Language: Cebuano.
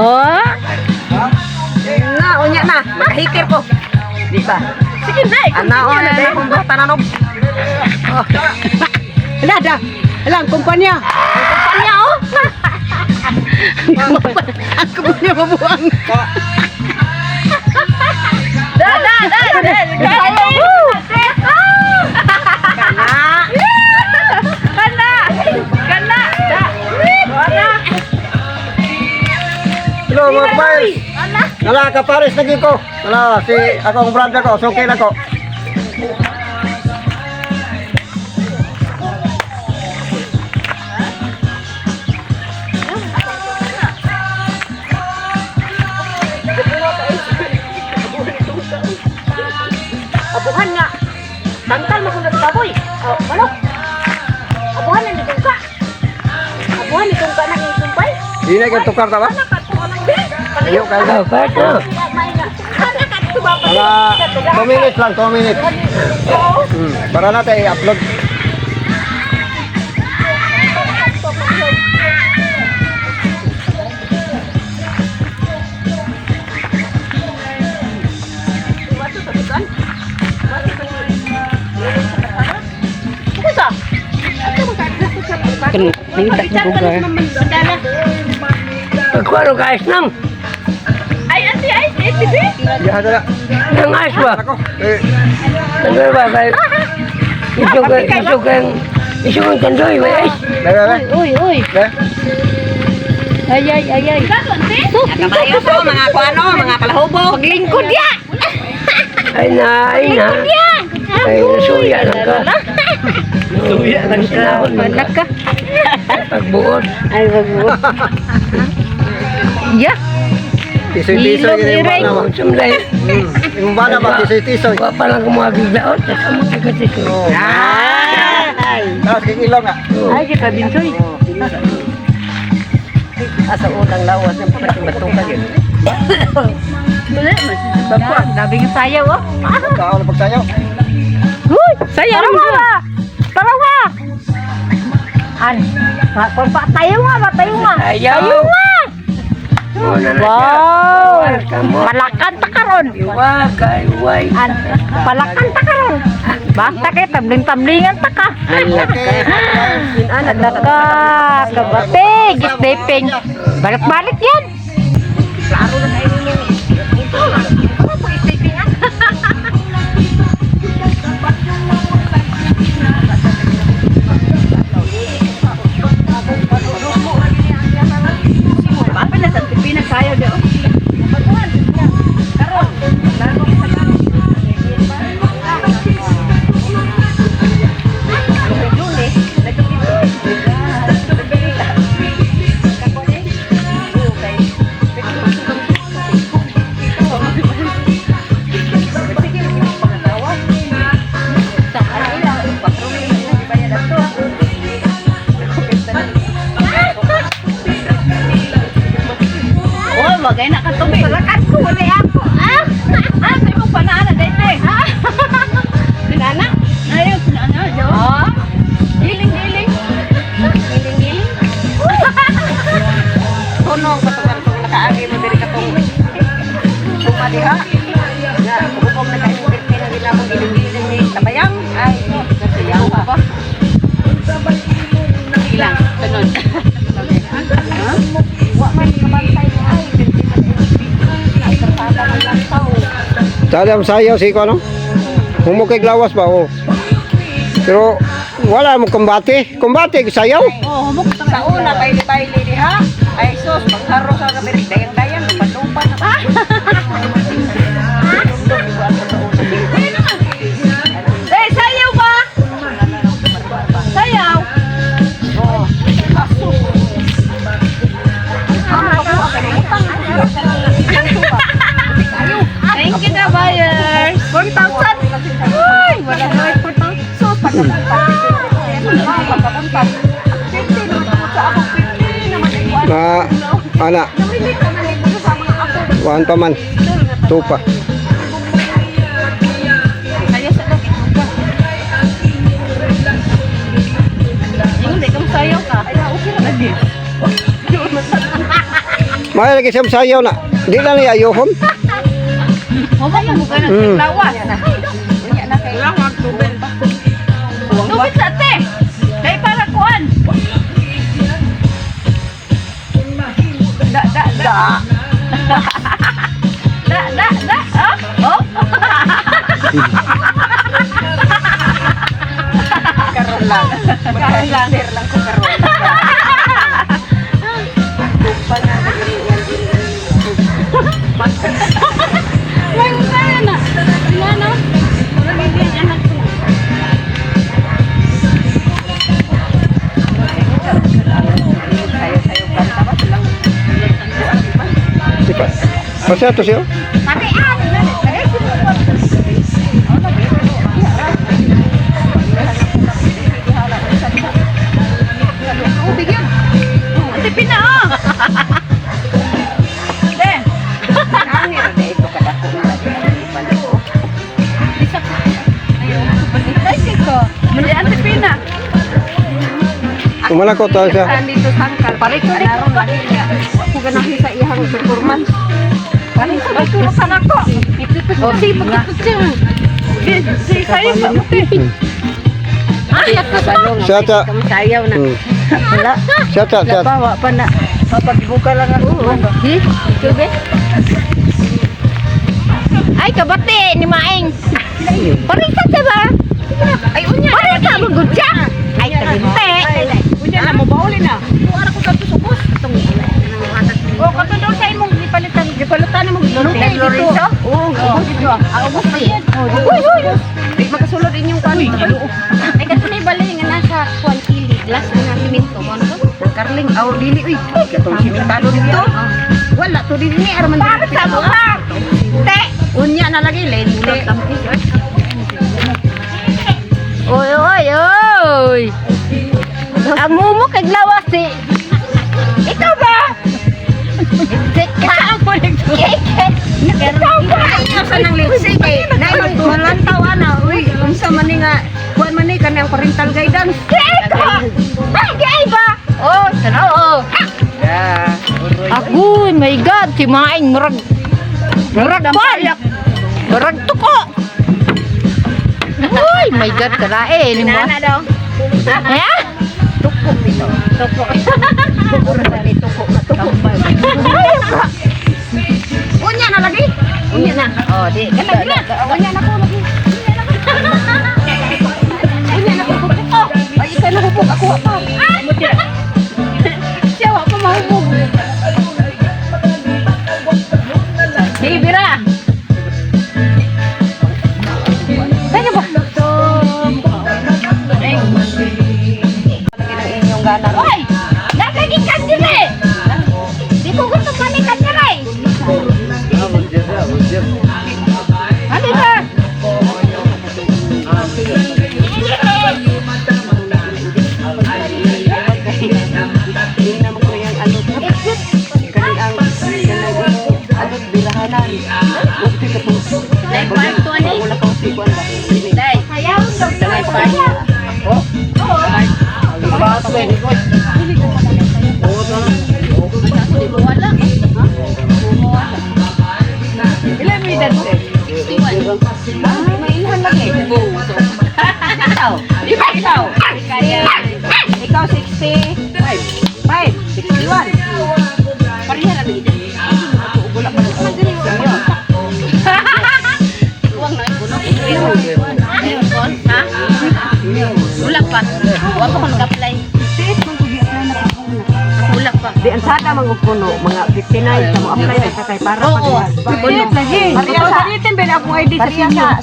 Oh. Na, unya na. Makahikir ko. Di ba? Sige na, ikaw Ana, o, na, na, kung tananog. Ala, da. Ala, ang kumpanya. Kumpanya oh. Ang kumpanya mabuang. Da da da. Da. Kana. Kana. Kana. Da. Kana. Hello mga kapares. Nala kapares lagi ko. Nala si akong brother ko, sukil ako. Abuhan nga. Tangkal mo kung baboy. Oh, manok. Abuhan na ni tungka. Abuhan ni tungka na yung tumpay. Di na kay tukar ta ba? Ayo kayo. Mga 2 minutes lang, 2 minutes. Para natin i-upload. Pagkuano ka ayos nang? Ay, anti ay, TV. Ya na. Nang ayos ba? Ako. Eh, Tandoy ba kay? Iso kay iso kang tandoy may ayos. dai dai. Uy, uy. Dai. Ay, ay, ay, ay. Kabayo ko, mga kuano, mga kalahubo. Paglingkod ya. Ay na, ay na. Ay nasuya lang ka. Nasuya lang ka. Anak ka. Pagbuot. Ay, wag. Ya. Tisoy-tisoy Ilog, gini yung iray. bana ba? Sumlay. Yung bana ba tisoy-tisoy. Wa pa lang kumagiglaot. Sa kamot ka tisoy. Oh. Tapos kay ilong ah. Ay, kita binsoy. Asa unang lawas ng pagkating batuka yun. Wala, mas Sabi nga sayaw oh. Tao na pagsayaw. Uy, sayaw naman. Tarawa. An, pa pa tayo nga, ba tayo nga. Ayaw. Tayo nga. Muna na siya. Wow. Kamot. Palakan ta karon. Iwa kay way. An, palakan ta karon. Basta kay tabling-tablingan ta ka. Okay. Alak ka, kabatig, stepping. Balik-balik yan. Klaro na kayo ninyo. Ano po stepping ah? Papi na sa Pilipinas sayo di oh. Oh, magay na ka tubig. Palakan ko, wala ako. Ah, ah, sa imong panana dayte. Ah. Pinana? Ayaw, pinana. Oh. Giling, giling. Giling, giling. Tunong katong katong nakaagi mo diri katong suma diha. Na hukom na kayo diri na gina mo giling-giling ni Tabayang. Ay, nasiyaw pa. Ilang, sunod. Wa man kabantay ni ay diri na ay kartada man lang tao. Tadam sayaw si ko ano? Humukig lawas ba oh. Pero wala mo kumbate. Kumbate sayaw. Oh, humok ta. Sa una bayli-bayli diha. Ay sus, pagharo sa gabi dayang-dayang lupa-lupa na. Eh, sayaw ba? Sayaw. Thank you na buyers. 4,000. Uy, wala na 4,000. Sus, pagkapunta. Pagkapunta. 50 naman ako sa ako. 50 naman ay kuwan. Na ana, Namili ka man ko sa mga apo. kuan pa man. Tupa. Sayaw sa lagi ka. Ingon di kang sayaw ka. Ay, okay ra lagi. Maya lagi siya sayaw na. Di lang niya ayohon. Humok mo ka lawas. Unya na kay. Tubig sa te. Kay para kuan. Da da da. Da da da. Ah, oh. Karon lang. Karon lang. Lang ko karon. Tumpa na diri yan diri. May usaya na. Ano? Murag hindi ang anak ko. Sayo-sayo kanta ba silang Di pa. Pasya to siya. Pati an. Ate Pina, oh. De. Ani ra de ito kadako na diri pa ko. Ay, ko. Mali Ate Pina. Kumala ko to siya. Dito sangkal parito dito niya. Wa ko ganahi sa iyang performance. Parito dito sa nako. Oh, si Si si sayo pa mo te. Siya ta. Sayaw na. Wala. Siya ta, siya. Wa pa na. Mapagbuka lang ako. Hmm? Tubig? Ay, kabate ni Maeng. Parita sa ba? Ay, unya. Parita magud siya. Ay, kabinte. Unya na mo bauli na. Oh, kato daw sa imong gipalitan, gipalitan mo Lutay dito. Oo, ubos dito. Ah, ubos pa yan. Uy, uy. Di makasulod inyong kan. Ay, kato na balay nga nasa kuan kili. Glass na simento. Ano to? Karling aw dili uy. Katong simentado dito. Wala to dili ni arman Bakit sa mukha? Te. Unya na lagi lente. Oy, oy, oy. Ang mumo kag lawas si. Ikaw ba? Ikaw Ikaw ba? Sa nang lipstick kay nay malantaw ana uy unsa man ni nga kuan man ni kanang parental guidance. Ikaw! Ay, di ba? Oh, tanaw, oh. Yeah. Agoy, my God, si Maing murag murag kwan. Murag tuko. Uy, my God, kalae ni mo. Nana daw. Ha? Tuko bitaw. Tuko. Tuko ra ni tuko na tuko. Unya na lagi. Unya na. Oh, di. Kana na. Unya na ko lagi. Unya na ko. Oh, ay ikaw na hubog ako wa pa. Siya wa pa mahubog. Di bira. Kaya ba? Lagi ng inyong gana. Oy, nagagikan dire. Di ko gusto panikan dire. Ano ba? Hindi naman ko yung alot. Kani ang kanang alot birahanan. Bukti ka po. Dai part to ani. Wala ka si kuan ba. Dai. Sayaw daw Dai part. Oh. Wala. Ilan mo edad mo? 61. Ah, may ilhan lagi. Ikaw. Di ba ikaw? Kaya. Ikaw 65. 5. 61. Pareha na bigyan. Uwang na kuno. Ha? Wala pa. Wa pa ko nag-apply. Wala pa. Di ang sada mangukuno mga 59 sa mo apply sa kay para Oo. pag Lagi. Pareha sa akong ID Pareha sa